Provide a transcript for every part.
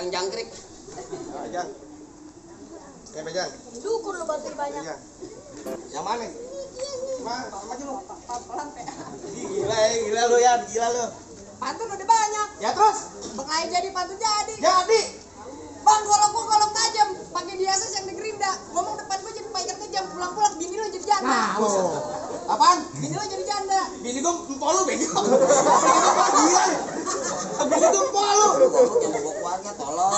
Tukang jangkrik. Jang. Bejang. Syukur lu bantu banyak. Yang mana? Maju lu. Pelan Pe. Gila lu ya, gila lu. Pantun udah banyak. Ya terus? Bengkai jadi pantun jadi. Jadi. Bang, kalau tajam pakai biasa yang di gerinda. Ngomong depan gua jadi pakai kejam, pulang-pulang bini lo jadi janda. Apaan? Bini lo jadi janda. Bini gua empol lu bego. Iya. Bini gua empol lu. Jangan bawa keluarga tolong.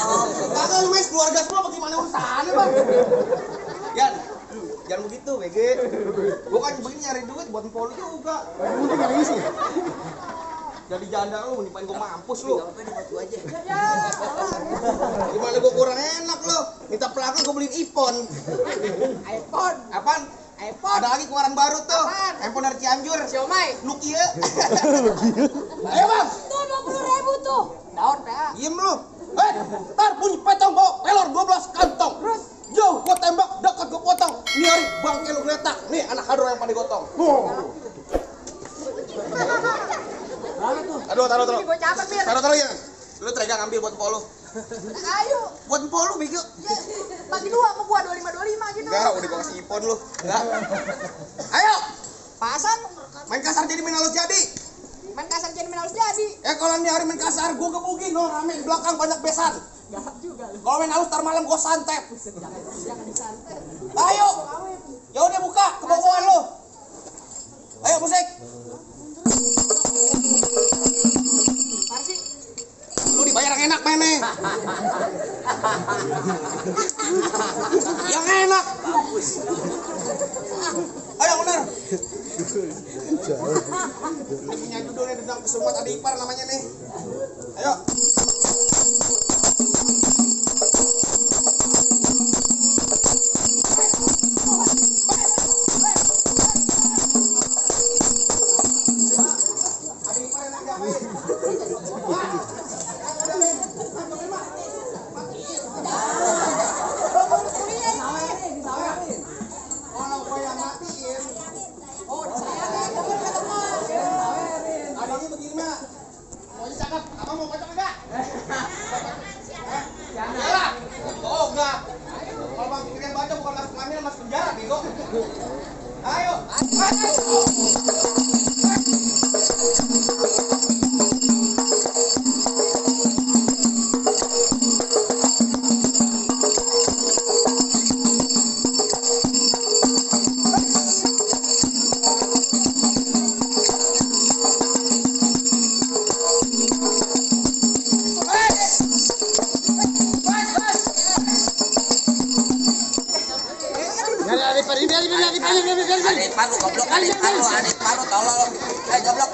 Kagak lu mes keluarga gua bagaimana urusannya, Bang? Yan, jangan begitu, BG. Gua kan begini nyari duit buat empol juga. Mungkin enggak ngisi. Jadi janda lu, nipain gua mampus lu. Apa dibantu aja. Gimana gua kurang enak lu? Minta pelakon gua beliin iPhone. iPhone. Apaan? iPhone. Ada lagi keluaran baru tuh. Apaan? Handphone dari Cianjur. Xiaomi. Nokia. Ayo, Bang. Tuh 20.000 tuh. Daun PA. Diem lu. Ntar bunyi petong bawa pelor 12 kantong. Terus Jauh gua tembak, dekat gua potong. Nih hari bangke lu geletak. Nih anak hadro yang pada gotong. Aduh, taruh. ini gua caper Mir. Taruh ya. Lu teregang ambil buat empol lu. Ayo. Buat empol lu bego. Bagi dua sama gua 25 gitu. Enggak, udah gua kasih iPhone lu. Enggak. Ayo, Pasang main kasar jadi main halus jadi. main kasar jadi main halus jadi. Kalau nih hari main kasar gua gebugin no, rame di belakang banyak besan. Galak juga lu. Kalau main halus tar malam gua santet. Jangan disantet. Ayo. Ya udah buka kebobohan lu. Ayo musik. Parsi. Lu dibayar yang enak mainnya. Yang enak. Ayo bener. Ini punya judulnya Dendam Kesumat Adi Ipar namanya nih. Ayo. Adanya begini mah. Mau cakep, apa mau kocok enggak? Jangan. Oh, enggak. Kalau Bang pikirin baca bukan masuk ngambil masuk penjara, bego. Ayo. Adit paru goblok, adit paru tolong. Goblok.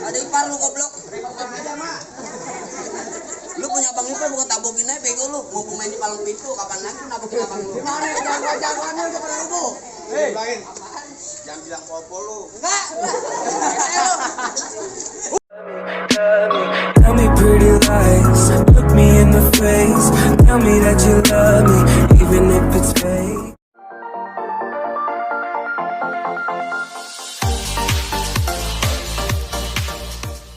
Adit paru goblok. Lu punya Bang Ipar bukan tabokin aja bego lu. Mau main di palang pintu kapan lagi nabokin abang lu. Gimana jagoannya udah pada lu? Bilangin. Jangan bilang pol lu. Enggak. Tell me pretty lies, look me in the face. Tell me that you love me, even if it's fake.